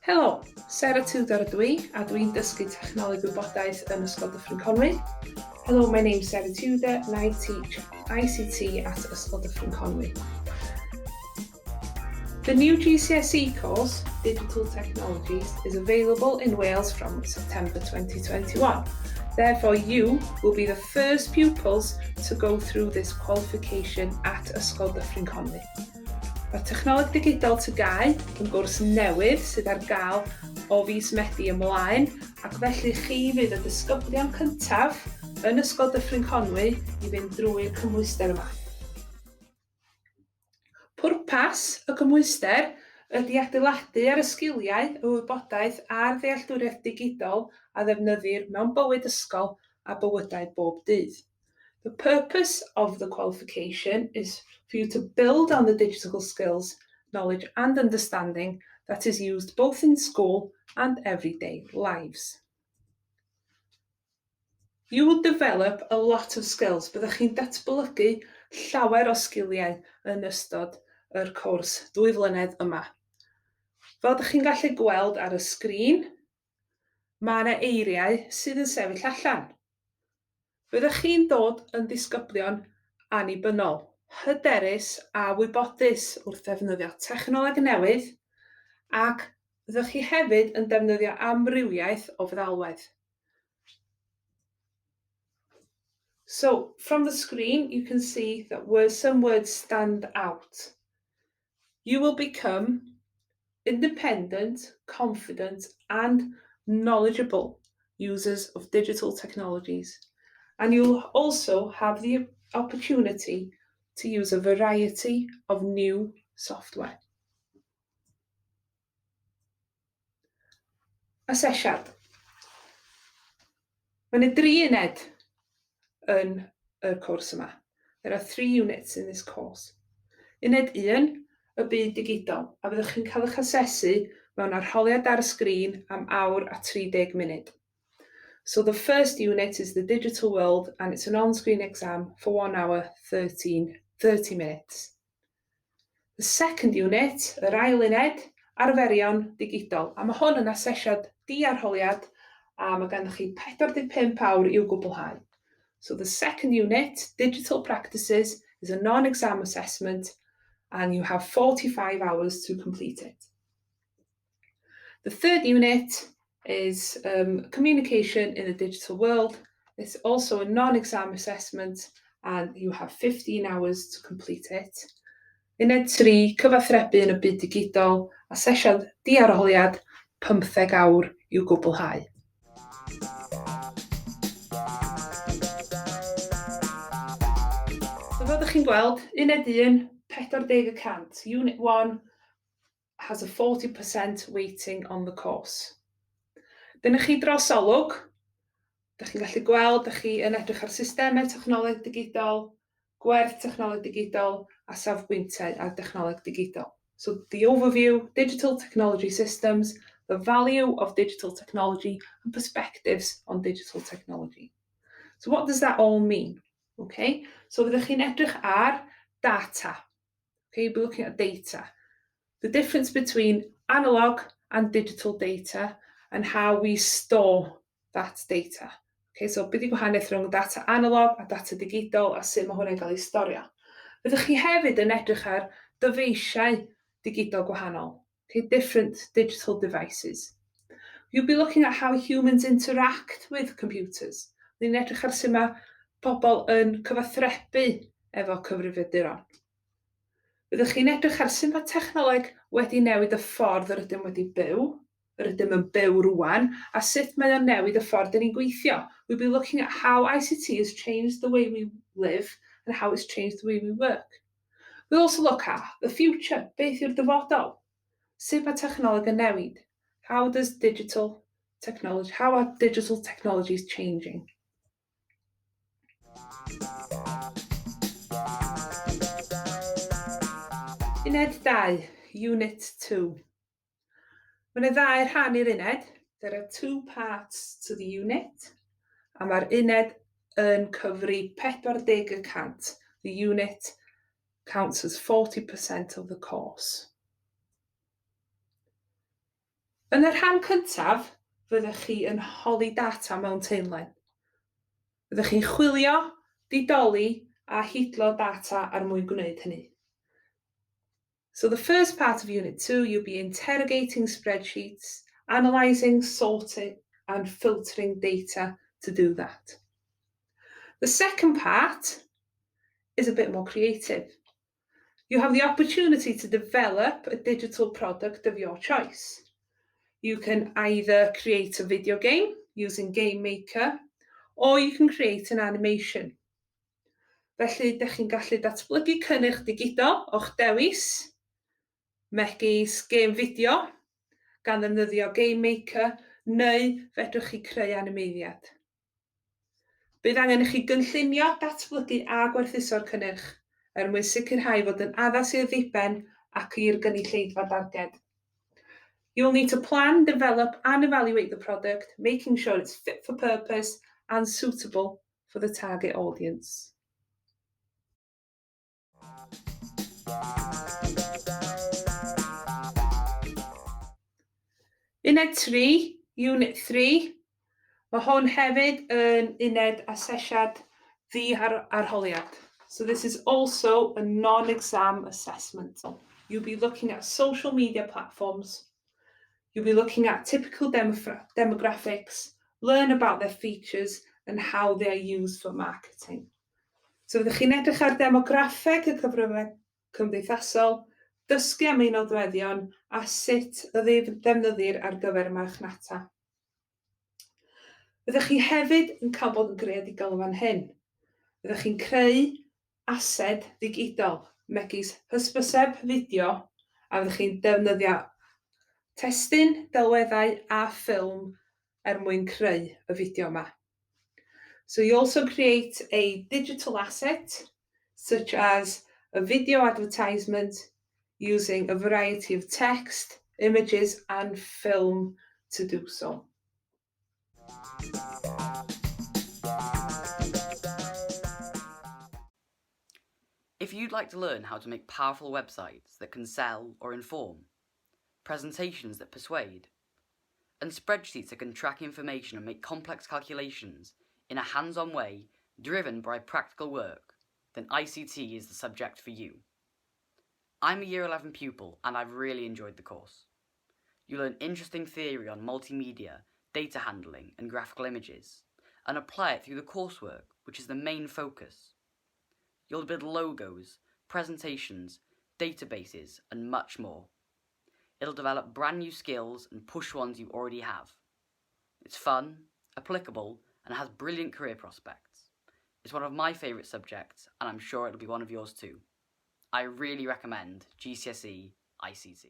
Helo, Sarah Tudor ydw i, a dwi'n dysgu Technoleg Gwybodaeth yn Ysgol Dyffryn Conwy. Hello, my name's Sarah Tudor and I teach ICT at Ysgol Dyffryn Conwy. The new GCSE course, Digital Technologies, is available in Wales from September 2021. Therefore, you will be the first pupils to go through this qualification at Ysgol Dyffryn Conwy. Mae Technoleg Digidol TGAU yn gwrs newydd sydd ar gael o fis Medi ymlaen ac felly chi fydd y disgyblion cyntaf yn Ysgol Dyffryn Conwy i fynd drwy'r cymhwyster yma. Pwrpas y cymhwyster ydy adeiladu ar y sgiliau, y wybodaeth a'r ddealltwriaeth digidol a ddefnyddir mewn bywyd ysgol a bywydau bob dydd. The purpose of the qualification is for you to build on the digital skills, knowledge and understanding that is used both in school and everyday lives. You will develop a lot of skills. Byddwch chi'n datblygu llawer o sgiliau yn ystod yr cwrs ddwy flynedd yma. Fel ydych chi'n gallu gweld ar y sgrin, mae yna eiriau sydd yn sefyll allan. Fyddech chi'n dod yn ddisgyblion annibynnol, hyderus a wybodus wrth ddefnyddio technoleg newydd ac fyddwch chi hefyd yn defnyddio amrywiaeth o feddalwedd. So, from the screen you can see that where some words stand out. You will become independent, confident and knowledgeable users of digital technologies. And you'll also have the opportunity to use a variety of new software. Asesiad. Mae yna dri uned yn y cwrs yma. There are three units in this course. Uned 1, y byd digidol, a fyddwch chi'n cael eich asesu mewn arholiad ar y sgrin am awr a 30 munud. So the first unit is the digital world and it's an on-screen exam for 1 hour 13, 30 minutes. The second unit, yr ail uned, arferion digidol. A mae hwn yn asesiad di-arholiad a mae ganddoch chi 45 awr i'w gwblhau. So the second unit, digital practices, is a non-exam assessment and you have 45 hours to complete it. The third unit is um, communication in the digital world. It's also a non-exam assessment and you have 15 hours to complete it. Uned 3, cyfathrebu yn y byd digidol, asesiad diarholiad, 15 awr i'w gwblhau. So fel ydych chi'n gweld, uned 1, 40 y cant. Unit 1, has a 40% weighting on the course. Dyna chi dros olwg. Dych chi'n gallu gweld, dych chi yn edrych ar systemau technoleg digidol, gwerth technoleg digidol a safbwyntiau ar dechnoleg digidol. So the overview, digital technology systems, the value of digital technology and perspectives on digital technology. So what does that all mean? Okay, so fyddwch chi'n edrych ar data. Okay, you'll be looking at data. The difference between analog and digital data and how we store that data. Okay, so beth yw gwahaniaeth rhwng data analog a data digidol a sut mae hwnna'n cael ei storio. Byddwch chi hefyd yn edrych ar dyfeisiau digidol gwahanol. Okay, different digital devices. You'll be looking at how humans interact with computers. Ni'n edrych ar sut mae pobl yn cyfathrebu efo cyfrifiaduron. Byddwch chi'n edrych ar sut mae technoleg wedi newid y ffordd yr ydym wedi byw, yr ydym yn byw rwan, a sut mae o'n newid y ffordd dyn ni'n gweithio. We'll be looking at how ICT has changed the way we live and how it's changed the way we work. We'll also look at the future, beth yw'r dyfodol? Sut mae technoleg yn newid? How does digital technology, how are digital technologies changing? Uned 2, Unit 2. Mae yna ddau rhan i'r uned. There are two parts to the unit. A mae'r uned yn cyfri 40 y cant. The unit counts as 40% of the course. Yn y rhan cyntaf, fyddwch chi yn holi data mewn taenlen. Fyddwch chi'n chwilio, didoli a hidlo data ar mwyn gwneud hynny. So the first part of Unit 2, you'll be interrogating spreadsheets, analysing, sorting and filtering data to do that. The second part is a bit more creative. You have the opportunity to develop a digital product of your choice. You can either create a video game using Game Maker, or you can create an animation. Felly, dych chi'n gallu datblygu cynnyrch digidol o'ch dewis, megis gêm fideo, gan ddefnyddio Game Maker, neu fedrwch chi creu animeiddiad. Bydd angen i chi gynllunio, datblygu a gwerthuso'r cynnyrch er mwyn sicrhau fod yn addas i'r ddiben ac i'r gynulleidfa darged. You'll need to plan, develop and evaluate the product, making sure it's fit for purpose and suitable for the target audience. Uned 3, Unit 3. Mae hwn hefyd yn uned asesiad ddi-arholiad. So this is also a non-exam assessment. You'll be looking at social media platforms. You'll be looking at typical demographics, learn about their features and how they are used for marketing. So fyddwch chi'n edrych ar demograffeg y cyfryngau cymdeithasol, dysgu am ei nodweddion a sut y ddefnyddir ar gyfer marchnata. Fyddwch chi hefyd yn cael bod yn greadigol yn fan hyn. Fyddwch chi'n creu ased ddigidol, megis hysbyseb fideo, a fyddwch chi'n defnyddio testun, delweddau a ffilm er mwyn creu y fideo yma. So you also create a digital asset, such as a video advertisement using a variety of text, images and film to do so. If you'd like to learn how to make powerful websites that can sell or inform, presentations that persuade, and spreadsheets that can track information and make complex calculations in a hands-on way driven by practical work, then ICT is the subject for you. I'm a Year 11 pupil and I've really enjoyed the course. You learn interesting theory on multimedia, data handling and graphical images, and apply it through the coursework, which is the main focus. You'll build logos, presentations, databases and much more. It'll develop brand new skills and push ones you already have. It's fun, applicable, and has brilliant career prospects. It's one of my favourite subjects, and I'm sure it'll be one of yours too. I really recommend GCSE ICT.